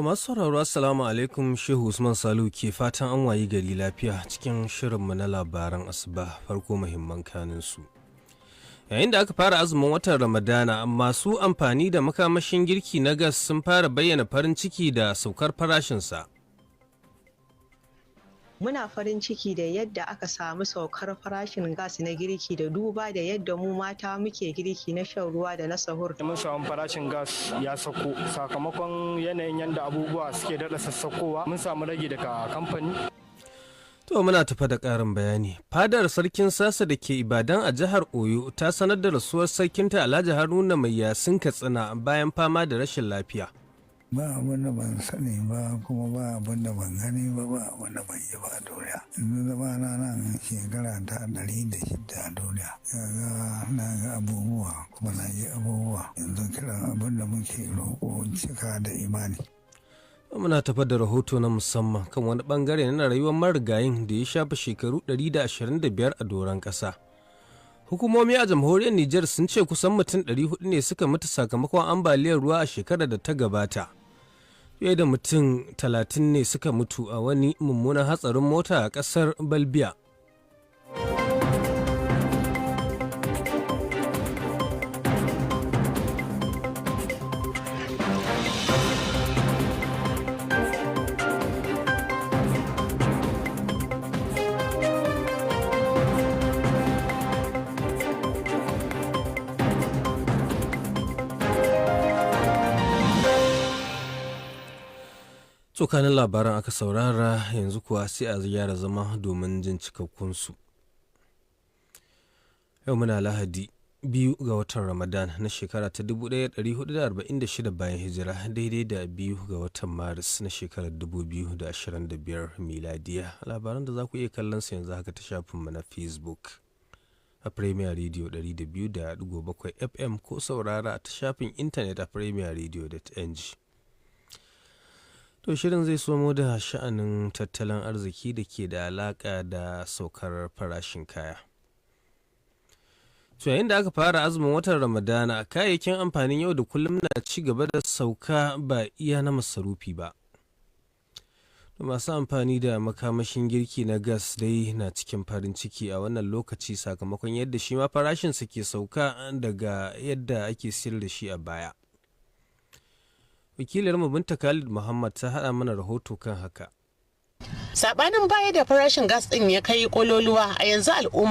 Masu sauraro, Assalamu alaikum. Shehu Usman Salu ke fatan an wayi gari lafiya cikin shirinmu na labaran asuba. Farko, muhimman kanin su. Yayin da aka fara azumin watan Ramadana, masu amfani da makamashin girki na gas sun fara bayyana farin ciki da saukar farashinsa. Muna farin ciki da yadda aka samu saukar farashin gas na girki, da duba da yadda mu mata muke girki na shan ruwa da na sahur. Mun samu farashin gas ya sako sakamakon yanayin yadda abubuwa suke daɗa sassakowa. Mun samu rage daga kamfani. To, muna tafa da ƙarin bayani. Fadar Sarkin Sasa da ke Ibadan a jihar Oyo ta sanar da rasuwar sarkinta, Alhaji Haruna Mai Yasin Katsina, bayan fama da rashin lafiya. Ba abin da ban sani ba, kuma ba abin da ban gani ba, ba abin da ban yi ba a duniya. Yanzu zama na nan shekara ta 106 a duniya, kaga na ga abubuwa kuma na yi abubuwa. Yanzu kiran abin da muke roƙo, cika da imani. Muna tafa da rahoto na musamman kan wani bangare na rayuwar marigayin da ya shafa shekaru 125 a doron ƙasa. Hukumomi a Jamhuriyar Nijar sun ce kusan mutum 400 ne suka mutu sakamakon ambaliyar ruwa a shekarar da ta gabata. Fiye da mutum 30 ne suka mutu a wani mummunan hatsarin mota a ƙasar Balbiya. Tsokanin labaran aka saurara, yanzu kuwa sai a gyara zama domin jin cikakkunsu. Yau muna Lahadi, 2 ga watan Ramadan na shekara ta 1446 bayan hijira, daidai da 2 ga watan Maris na shekarar 2025 miladiya. Labaran da za ku iya kallon su yanzu haka ta shafinmu na Facebook a Premier Radio 200.7 FM, ko saurara ta shafin intanet a premierradio.ng. To, shirin zai somo da sha'anin tattalin arziki da ke da alaƙa da saukar farashin kaya. To, yayin da aka fara azumin watan Ramadana, kayayyakin amfanin yau da kullum na ci gaba da sauka, ba iya na masarufi ba. Masu amfani da makamashin girki na gas dai na cikin farin ciki a wannan lokaci, sakamakon yadda shi ma farashinsa ke sauka daga yadda ake siyar da shi a baya. Wakiliyar Binta Khalid Muhammad ta haɗa mana rahoto kan haka. Sabanin baya da farashin gas din ya kai kololuwa, a yanzu al'umma